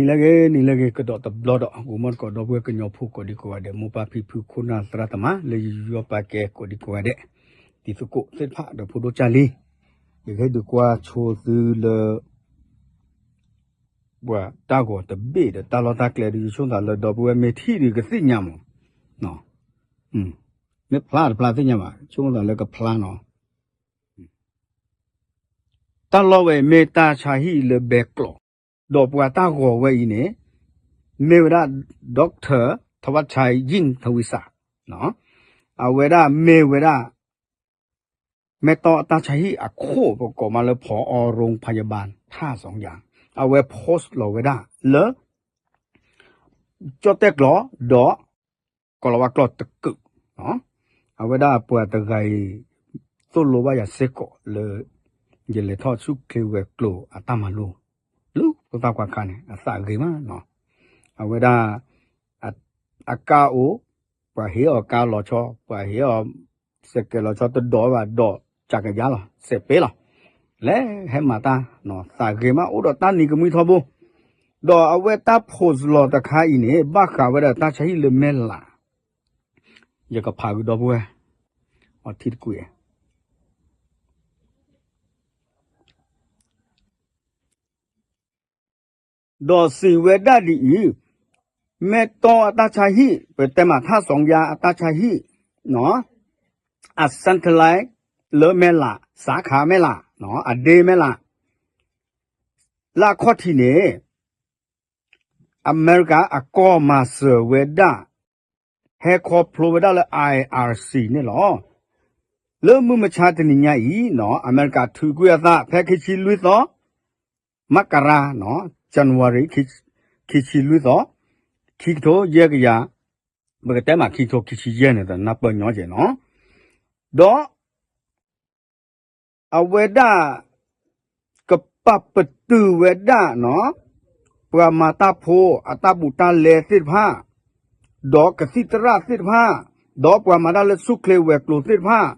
လၢဂ့ၤနံၤလၢဂ့ၤကဒီးတဘျီဒီး ဂိၤမီၣ်တကိးဒီပုၢ်ဝဲၢ်ကညီဖိကိးဒံကိးဂၤဒဲး မိၢ်ပၢ်ဖံဖုခိၣ်နၢ်သရၣ်သမါ လၢယယူးယီၣ်ပာ်ကဲကိးဒံကိးဂၤဒဲး တံၤသကိးသ့ၣ်တဖၣ်ဒီးဖိဒိၣ်ကၢ်လံၤ ယကဟ့ၣ်ဒုးကွၢ်ဆိသုလၢ ပှၤတၢ်ဂီၤတဘ့ၣ်ဒီးတၢ်လီၢ်တၢ်ကျဲဒီး ယဆိကမိၣ်သးလၢဒီပုၢ်ဝဲၢ်မ့ၢ်ထံၣ်ဒီးကသ့ၣ်ညါမး, မ့ၢ်ဖျါတဖျါသ့ၣ်ညါဘၣ် ဆိကမိၣ်သးလၢကဖျါနီၤ. တၢ်လီၢ်ဝဲအံၤမ့ၢ်တၢ်ဆါဟံၣ်လၢဘဲကျိး, ဒီးပှၤတၢ်ဂီၤဝဲအံၤန့ၣ် မ့ၢ်ဝဲဒၣ် Doctor Thawatchai Yingtawisa, အဝဲဒၣ်မ့ၢ်ဝဲဒၣ် မဲၢ်တီအတၢ်ဆါဟံၣ်အခိၣ် ပကိးမးလၢ ဖီအီရိဖယဘၢၣ် ထၣ်စီၤယၤ, အဝဲ post လီၤဝဲဒၣ်လၢ ကၠီၣ်တဲၣ်ကျိာ်ဒီး ကီၤလၤဝါကျိာ်တကုး, အဝဲဒၣ်ပှၤတဂၤအံၤ သိၣ်လိဘၣ်ယၤစ့ၢ်ကီးလၢ ယလဲၤထီၣ်ဆူၣ်ချ့ဝဲၤကျိၤအတၢ်မၤလိ လၢဖိသၣ်ခွါခါန့ၣ် အသးဂ့ၤမးနီၤ, အဝဲဒၣ် အကါအိၣ်, ပှၤဟ့ၣ်အီၤကါလီၤဆီ, ပှၤဟ့ၣ်အီၤ စဲးကဲးလီၤဆီ တဒိးဘၣ်ဒီး ကကယါလီၤ စဲးပ့လီၤ, လဲၤဟဲမၤတၢ် သးဂ့ၤမး အိၣ်ဒီးတၢ်နံၤကမှံထီဘိ, ဒီးအဝဲတၢ် post လီၤတခါအံၤန့ၣ် ဘၣ်ဃးဝဲဒၣ်တၢ်ဆါဟံၣ်လၢမဲၢ်လး, ယကဖးကဒီပုၢ်ဝဲၢ် အထံတကွံာ် ဒီးစံးဝဲဒၣ်ဒ်အံၤ, မဲၢ်တီအတၢ်ဆါဟံၣ် ပတဲမးထၣ်စီၤယါအတၢ်ဆါဟံၣ်, အ satellite လၢမဲၢ်လး စးခးမဲၢ်လး, အဒ့မဲၢ်လး, လၢအခီၣ်ထံးန့ၣ် အမဲရကၤအကီၢ်မၤစၢၤဝဲဒၣ် ဟဲခီဖျိဝဲဒၣ်လၢ I R C န့ၣ်လီၤ. လၢမုၢ်မဆါတနံၤညါအံၤ အမဲရကၤထုးကွံာ်အသး ဖဲခံဆံလွံၢ်သီ မကရၤ January ခံဆံလွံၢ်သီ ခံကထိယဲၢ်ကယၤ, ပကတဲမးခံကထိခံဆံယဲၢ်န့ၣ် နၢ်ပၢၢ်ညီကဲနီၤ, ဒီး အဝဲဒၣ် ကပာ်ပတုာ်ဝဲဒၣ် ပှၤမၤတၢ်ဖိအတၢ်ဘူးတၢ်လဲသ့ၣ်တဖၣ်, ဒီးကသံၣ်သရၣ်သ့ၣ်တဖၣ်, ဒီးပှၤမၤတၢ်လၢဆူၣ်ချ့ဝဲၤကျိၤသ့ၣ်တဖၣ်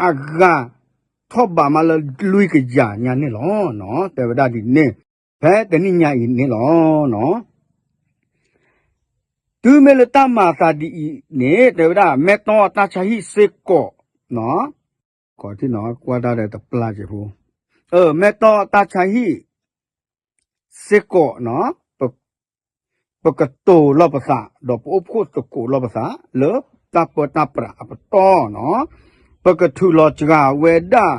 အဂၤထီၣ်ဘးမးလၢလွံၢ်ကယၤညါန့ၣ်လီၤ. တဲဝဲဒၣ်ဒ်န့ၣ် ဖဲတနံၤညါအံၤန့ၣ်လီၤ. တုၤမ့ၢ်လၢတၢ်မၤအသးဒ်အံၤန့ၣ် တဲဝဲဒၣ် မဲၢ်တီအတၢ်ဆါဟံၣ်စ့ၢ်ကီး, ကွၢ်ထံနီၤကွၢ်တၢ်ဒီးတပျၢ်က့ၤဖိ, မဲၢ်တီအတၢ်ဆါဟံၣ်စ့ၢ်ကီး ပကတိၤလီၤပသး ဒီးပအိၣ်ဖှိၣ်သကိးလီၤပသး လၢတၢ်ပၢတၢ်ပြးအပတီၢ်နီၤ, ပကထုးလီၤစှၤဝဲဒၣ်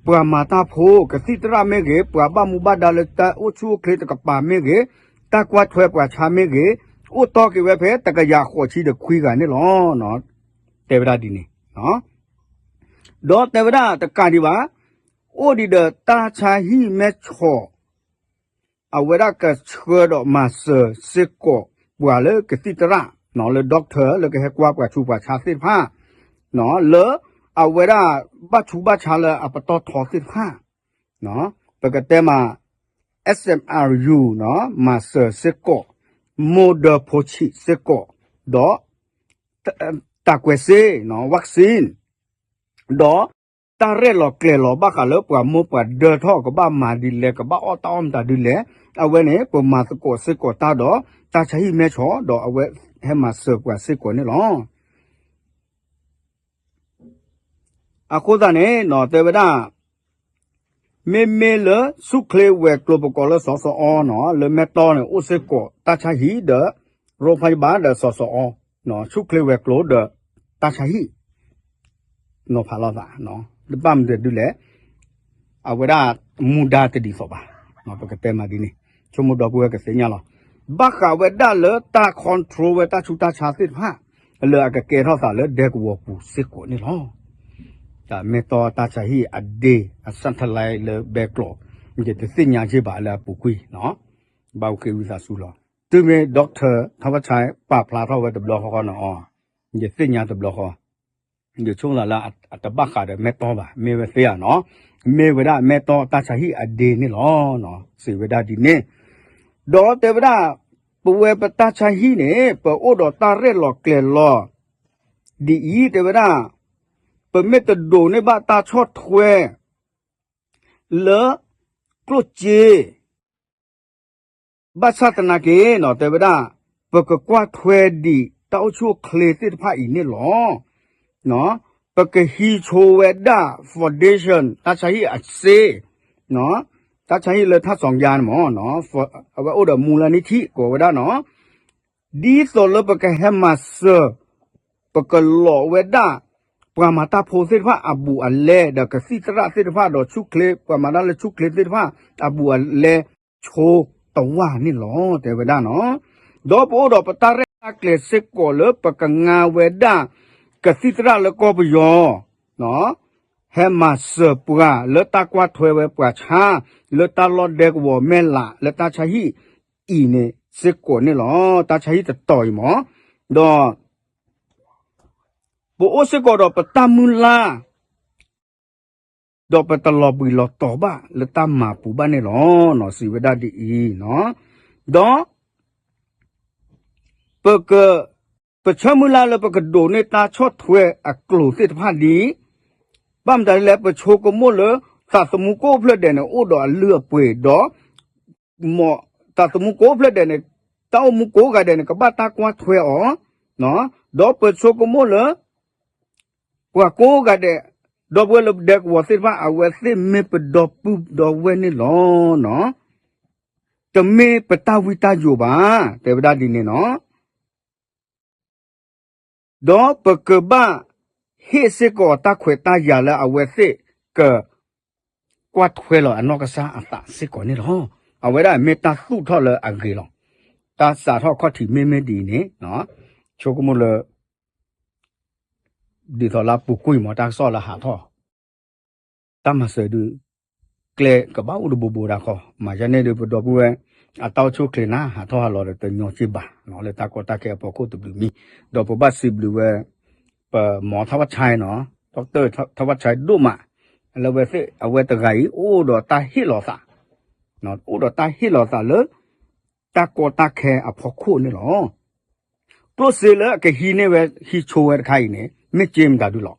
ပှၤမၤတၢ်ဖိ ကသံၣ်သရၣ်မ့ၢ်ဂ့ၤ, ပှၤဘၣ်မူဘၣ်ဒါလၢတၢ်အိၣ်ဆူၣ်အိၣ်ချ့တကပၤမ့ၢ်ဂ့ၤ, တၢ်ကွၢ်ထွဲပှၤဆါမ့ၢ်ဂ့ၤ, အိၣ်တီၢ်က့ၤဝဲဖဲတကယၤဃိးဆံဒီးခွံဂၤန့ၣ်လီၤ. တဲဝဲဒၣ်ဒ်န့ၣ်, ဒီးတဲဝဲဒၣ်တကးဒံးဘၣ်, အိၣ်ဒံးဒီးတၢ်ဆါဟံၣ်မဲၢ်ဆီး အဝဲဒၣ်ကဆှၢဒီးမၤစၢၤစ့ၢ်ကီး ပှၤလၢကသံၣ်သရၣ် လၢ doctor လၢကဟဲကွၢ်ပှၤဆူးပှၤဆါသ့ၣ်တဖၣ်, လၢအဝဲဒၣ်ဘၣ်ဆူးဘၣ်ဆါလၢအပတီၢ်ထီသ့ၣ်တဖၣ်, ပကတဲမး S M R U မၤစၢၤစ့ၢ်ကီး, မိၢ်ဒၢဖိဆံးစ့ၢ်ကီး, ဒီး တၢ်ကွဲးစ့ vaccine ဒီး တၢ်ရဲၣ်လီၤကျဲၤလီၤဘၣ်ဃးလၢပှၤမိၢ်ပှၤဒၢထီၣ်ကဘၣ်မၤဒ်လဲၣ် ကဘၣ်အီၣ်တၢ်အီၣ်မတၤဒ်လဲၣ်, အဝဲန့ၣ် ပမၤသကိးစ့ၢ်ကီးတၢ်ဒီး တၢ်ဆါဟံၣ်မဲၢ်ဆီး ဒီးအဝဲဟဲမၤစၢၤပှၤစ့ၢ်ကီးန့ၣ်လီၤ. အဃိသတးန့ၣ် တဲဝဲဒၣ် မ့မ့ၢ်လၢဆူၣ်ချ့ဝဲၤကျိၤပကိးလၢစီၤစီၤအီနီၤ လၢမဲၢ်တီန့ၣ် အိၣ်စ့ၢ်ကီးတၢ်ဆါဟံၣ်ဒီး ရိဖးယဘၣ်ဒီးစီၤစီၤအီ, ဆူၣ်ချ့ဝဲၤကျိၤဒီးတၢ်ဆါဟံၣ် နီၤဖးလိာ်သး, တဘၣ်မနုၤဒ်လဲၣ်, အဝဲဒၣ်မူဒါတဒ်သိးဘၣ်, ပကတဲမးဒ်န့ၣ်, ဆိကမိၣ်ဒီပုၢ်ဝဲၢ်ကသ့ၣ်ညါလီၤ. ဘၣ်ဃးဝဲဒၣ်လၢတၢ် control ဝဲတၢ်ဆူးတၢ်ဆါသ့ၣ်တဖၣ် လၢအကကဲထီၣ်သးလၢဒဲကဝီၤပူၤစ့ၢ်ကီးန့ၣ်လီၤ. တၢ်မဲၢ်တီတၢ်ဆါဟံၣ်အဒ့ အ satellite လၢဘဲကျိး ယတသ့ၣ်ညါက့ၤဘၣ်လၢအပူၤကွံာ်, ဘၣ်အိၣ်ဃ့ဝံသးစူၤလီၤ. တုၤမ့ၢ် doctor ထီဘၣ်ဆါ ပာ်ဖျါထီၣ်ဝဲတဘျီဃီဃီနီၤ, ယသ့ၣ်ညါတဘျီဃီ ယဆိကမိၣ်သးလၢအတဘၣ်ဃးဒီးမဲၢ်တီဘၣ်, မ့ၢ်ဝဲသ့ဧါနီၤ, မ့ၢ်ဝဲဒၣ်မဲၢ်တီတၢ်ဆါဟံၣ်အဒ့န့ၣ်လီၤ. စံးဝဲဒၣ်ဒ်န့ၣ်, ဒီးတဲဝဲဒၣ် ပဝဲပတၢ်ဆါဟံၣ်န့ၣ် ပအိၣ်ဒီးတၢ်ရဲၣ်လီၤကျဲၤလီၤ ဒ်အံၤ တဲဝဲဒၣ် ပမ့ၢ်တဒိးန့ၢ်ဘၣ်တၢ်ဆီၣ်ထွဲ လၢ ကျိၣ်စ့ ဘၣ်ဆၣ်သနာ်က့နီၤ တဲဝဲဒၣ် ပကကွၢ်ထွဲဒံးတၢ်အိၣ်ဆူၣ်အိၣ်ချ့သ့ၣ်တဖၣ်အံၤန့ၣ်လီၤ. ပကဟံးဆိဝဲဒၣ် foundation တၢ်ဆါဟံၣ်အစ့, တၢ်ဆါဟံၣ်လၢထၣ်စီၤယါန့ၣ်မ့ၢ် အဝဲအိၣ်ဒီးမူလနံၣ်ထံၣ်ကိးဝဲဒၣ်နီၤ ဒ်သိးလၢပကဟဲမၤစၢၤ ပကလိးဝဲဒၣ် ပှၤမၤတၢ်ဖိသ့ၣ်တဖၣ်အဘူးအလဲ ဒီးကသံၣ်သရၣ်သ့ၣ်တဖၣ် ဒီးဆူၣ်ချ့ ပှၤမၤတၢ်လၢဆူၣ်ချ့သ့ၣ်တဖၣ် အဘူးအလဲ ဆိတဝၢ်န့ၣ်လီၤ တဲဝဲဒၣ်နီၤ. ဒီးပအိၣ်ဒီးပတၢ်ရဲၣ်တၢ်ကျဲၤစ့ၢ်ကီးလၢပကငါဝဲဒၣ် ကသံၣ်သရၣ်လၢကီၢ်ပယီၤ ဟဲမၤစၢၤပှၤလၢတၢ်ကွၢ်ထွဲဝဲပှၤဆါ လၢတၢ်လီၢ်ဒဲကဝီၤမဲၢ်လး လၢတၢ်ဆါဟံၣ်အံၤန့ၣ်စ့ၢ်ကီးန့ၣ်လီၤ. တၢ်ဆါဟံၣ်တတီၤအံၤမ့ၢ် ဒီး ပအိၣ်စ့ၢ်ကီးဒီးပတၢ်မုၢ်လၢ် ဒီးပတလီၤဘှံးလီၤတီၤဘၣ်လၢတၢ်မၤပူၤဘၣ်န့ၣ်လီၤ. စံးဝဲဒၣ်ဒ်အံၤ, ဒီး ပက ပဆၢမုၢ်လၢ်လၢပကဒိးန့ၢ်တၢ်ဆီၣ်ထွဲအကျိၤသ့ၣ်တဖၣ်ဒ် ဘၣ်မတၤဒ်လဲၣ် ပဆိကမိၣ်လၢ သးသမူကိးဖျၢၣ်ဒဲးန့ၣ် အိၣ်ဒီးအလုၢ်အပှ့ၤဒီး မ်သးသမူကိးဖျၢၣ်ဒဲးန့ၣ် တၢ်အိၣ်မူကိးဂၤဒဲးန့ၣ် ကဘၣ်တၢ်ကွၢ်ထွဲအီၤ, ဒီးပဆိကမိၣ်လၢ ပှၤကိးဂၤဒဲး ဒီပုၢ်ဝဲၢ်လၢဒဲကဝီၤသ့ၣ်တဖၣ် အဝဲသ့ၣ်မ့ၢ်ပဒီပုၢ်ဒီဝဲၢ်န့ၣ်လီၤ. တမ့ၢ်ပတၢ်ဝံတၢ်ယိးဘၣ်, တဲဝဲဒၣ်ဒ်န့ၣ်နီၤ. ဒီးပကဘၣ်ဟ့ၣ်စ့ၢ်ကီးတၢ်ခွဲးတၢ်ယာ်လၢအဝဲသ့ၣ်က ကွၢ်ထွဲလီၤအနီၢ်ကစၢ်အသးစ့ၢ်ကီးန့ၣ်လီၤ. အဝဲဒၣ်မ့ၢ်တၢ်သူၣ်ထီၣ်လၢအဂ့ၤလီၤ. တၢ်စးထီၣ်ခီၣ်ထံးမ့မ့ၢ်ဒ်အံၤန့ၣ် ဆိကမိၣ်လၢ ဒ်သိးလၢအပူၤကွံာ်မ့ၢ်တၢ်ကစီၣ်လၢဟးထီၣ် တၢ်မၤစၢၤဒုး ကျဲကဘၣ်အိၣ်တဘိဘိဒၣ်ခီ, မၤယါန့ၣ်ဒုး ပဒီပုၢ်ဝဲၢ် အတၢ်အိၣ်ဆူၣ်အိၣ်ချ့န့ၣ် ဟးထီၣ်ဟးလီၤဒီးတညီစ့ဘၣ် လၢတၢ်ကီတၢ်ခဲအဖီခိၣ်တဘျုးမံၤ, ဒီးပဘၣ်စံးဘျုးဝဲ ပမီၤထၣ်ဝၣ်ဆါနီၤ, ထၣ်ဝၣ်ဆါဒိၣ်မး, လၢဝဲသ့ၣ်အဝဲတဂၤအံၤ အိၣ်ဒီးတၢ်ဟ့ၣ်လီၤသး, အိၣ်ဒီးတၢ်ဟ့ၣ်လီၤသးလၢ တၢ်ကီတၢ်ခဲအဖီခိၣ်န့ၣ်လီၤ. ကျိၣ်စ့လၢအကဟံးန့ၢ်ဝဲ ဟံးဆိဝဲတခါအံၤန့ၣ် မ့ၢ်စ့မတၤဒုလီၤ.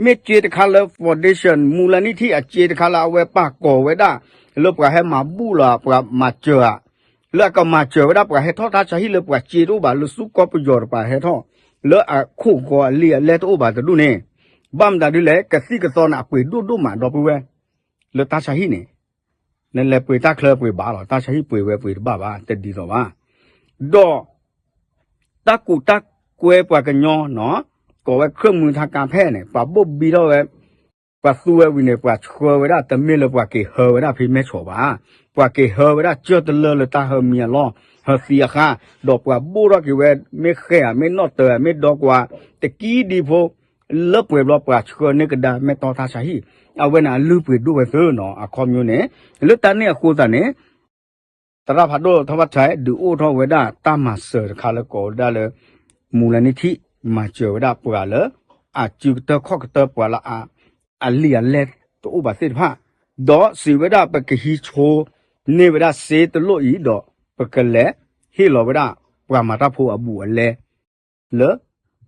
မ့ၢ်စ့တခါလၢ foundation မူလနံၣ်ထံၣ်အစ့တခါလၢအဝဲပာ်ကီၤဝဲဒၣ် လၢပှၤဟဲမၤဘူၣ်လီၤ ပှၤမၤစၢၤဧါ, လၢအကမၤစၢၤဝဲဒၣ်ပှၤဟဲထီၣ်တၢ်ဆါဟံၣ်လၢပှၤစ့တအိၣ်ဘၣ် လၢဆူကီၢ်ပယီၤတပၤဟဲထီၣ် လၢအခိၣ်ဂီၤအလံာ်အလဲၢ်တအိၣ်ဘၣ်တဒူၣ်န့ၣ်, ဘၣ်မတၤဒုလဲၣ် ကသံၣ်ကသီန့ၣ် အပှ့ၤဒိၣ်ဒိၣ်မးဒီပုၢ်ဝဲၢ် လၢတၢ်ဆါဟံၣ်န့ၣ် နလဲၤပှ့ၤတၢ်ချၢပှ့ၤဘၣ်လီၤ, တၢ်ဆါဟံၣ်ပှ့ၤဝဲပှ့ၤတဘၣ်ဘၣ် တဒ်သိးဘၣ်. ဒီး တၢ်ကူးတၢ်ကွဲပှၤကညီနီၤ, ကိးဝဲ เครื่องมือทางการแพทย์ န့ၣ် ပှၤဘိၣ်ဘံထီၣ်ဝဲ, ပှၤသူဝဲဝံၤန့ၣ် ပှၤဆှၢဝဲဒၣ် တမ့ၢ်လၢပှၤက့ၤဟၢဝဲဒၣ်ဖဲမဲၢ်ဆီးဘၣ်, ပှၤက့ၤဟၢဝဲဒၣ်ကၢၢ်တလၢလၢတၢ်ဟၢမံၤအလီၢ် ဟၢသံအဃၢ်, ဒီးပှၤဘိၣ်ထီၣ်က့ၤဝဲ မ့ၢ်ဃဲဧါ မ့ၢ်နီၣ်တၢၤဧါ မ့ၢ်ဒီကွၢ် တကံဒံဖိ လၢပှဲၤဘျီပှၤဆှၢန့ၢ်ကဒါမဲၢ်တီတၢ်ဆါဟံၣ်, အဝဲန့ၣ်အလုၢ်ပှ့ၤဒိၣ်ဝဲသ့နီၤ အခီပညီန့ၣ်, လၢတၢ်န့ၣ်အဃိသတးန့ၣ် သရၣ်ဖးဒိၣ်ထီၣ်ဘၣ်ဆဲး ဒုးအိၣ်ထီၣ်ဝဲဒၣ်တၢ်မၤစၢၤတခါလၢကိးဝဲဒၣ်လၢ မူလနိထံၣ် မၤစၢၤဝဲဒၣ်ပှၤလၢ အစုကတၢၢ်ခီၣ်ကတၢၢ်ပှၤလၢ အလံာ်အလဲၢ်တအိၣ်ဘၣ်သ့ၣ်တဖၣ်, ဒီးစံးဝဲဒၣ် ပကဟံးဆိန့ၢ်ဝဲဒၣ်စ့တလိၣ်အံၤဒီး ပကလဲၤဟ့ၣ်လီၤဝဲဒၣ် ပှၤမၤတၢ်ဖိအဘူးအလဲ လၢ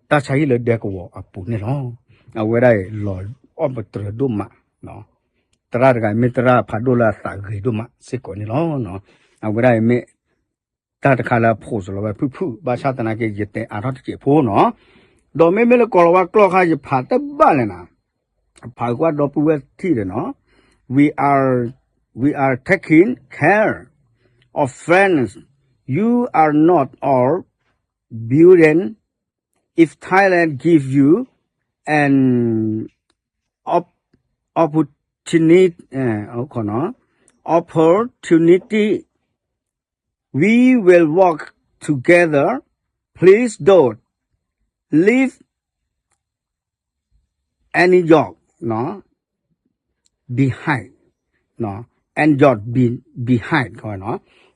တၢ်ဆါဟံၣ်လၢဒဲကဝီၤအပူၤန့ၣ်လီၤ. အဝဲဒၣ်အံၤလီၤအီၣ်ပတြၢၤဒိၣ်မး, သရၣ်တဂၤအံၤမ့ၢ်သရၣ်ဖးဒိၣ်လၢအသးဂ့ၤဒိၣ်မးစ့ၢ်ကီးန့ၣ်လီၤ. အဝဲဒၣ်အံၤမ့ၢ် တၢ်တခါလၢအဖိးစလီၤဝဲဖုၣ်ဖုၣ် ဘၣ်ဆၣ်သနာ်က့ ယတဲအါထီၣ်တစဲးဖိနီၤ, ဒီးမ့မ့ၢ်လၢကိးလီၤဝဲကျီၢ်ခါ ယဖးတဘၣ်လဲၣ်နၤ, ဖးကွၢ်ဒီပုၢ်ဝဲၢ်ထံၣ်ဒီးနီၤ, we are, we are taking care of friends, you are not our burden, if Thailand give you an op- opportunity, opportunity, we will work together, please don't leave any job behind, and job behind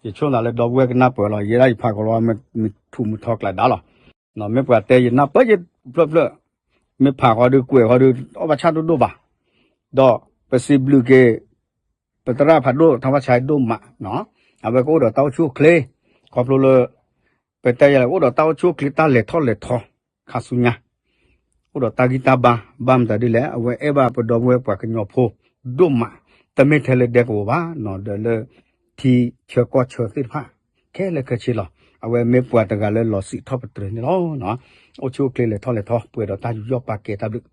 ယဆိသးလၢဒီပုၢ်ဝဲၢ်ကနၢ်ပၢၢ်လီၤ, ယဲဒၣ်ယဖးကလီၤ မုၢ်ထူၣ်မုၢ်ထီကျးဒါလီၤ, မ့ၢ်ပှၤတဲယနၢ်ပၢၢ်ယဖျၢၣ်ဖျၢၣ်, မ့ၢ်ဖးဃီဒုးကွဲးဃီဒုး အီၣ်ဘၣ်ဆၣ်ဒိၣ်ဒိၣ်ဘၣ်, ဒီးပစံးဘျုးက့ၤ ပသရၣ်ဖးဒိၣ်ထီၣ်ဘၣ်ဆဲးဒိၣ်မး, အဝဲကအိၣ်ဒီးတၢ်အိၣ်ဆူၣ်အိၣ်ချ့, ခီဖျိလၢ ပတဲယၤလဲၣ် အိၣ်ဒီးတၢ်အိၣ်ဆူၣ်အိၣ်ချ့တၢ်လဲၤထီၣ်လဲၤထီ ခါဆူညါ, အိၣ်ဒီးတၢ်ဂံၢ်တၢ်ဘါ, ဘၣ်မတၤဒ်လဲၣ် အဝဲအဲၣ်ဘၣ်ပဒီပုၢ်ဝဲၢ်ပှၤကညီဖိဒိၣ်မး, တမ့ၢ်ထဲလၢဒဲကဝီၤဘၣ်နီၤ ဒီးလၢ ထံဆၢကီၢ်ဆၢသ့ၣ်တဖၣ် အဝဲမ့ၢ်ပှၤတဂၤလၢလီၤစံၣ်ထီၣ်ပတြၢၤန့ၣ်လီၤ. အိၣ်ဆူၣ်အိၣ်ချ့လဲၤထီၣ်လဲၤထီ ပှဲၤဒီးတၢ်ယူးယီၣ်ပာ်ကဲတၢ်ဘျုး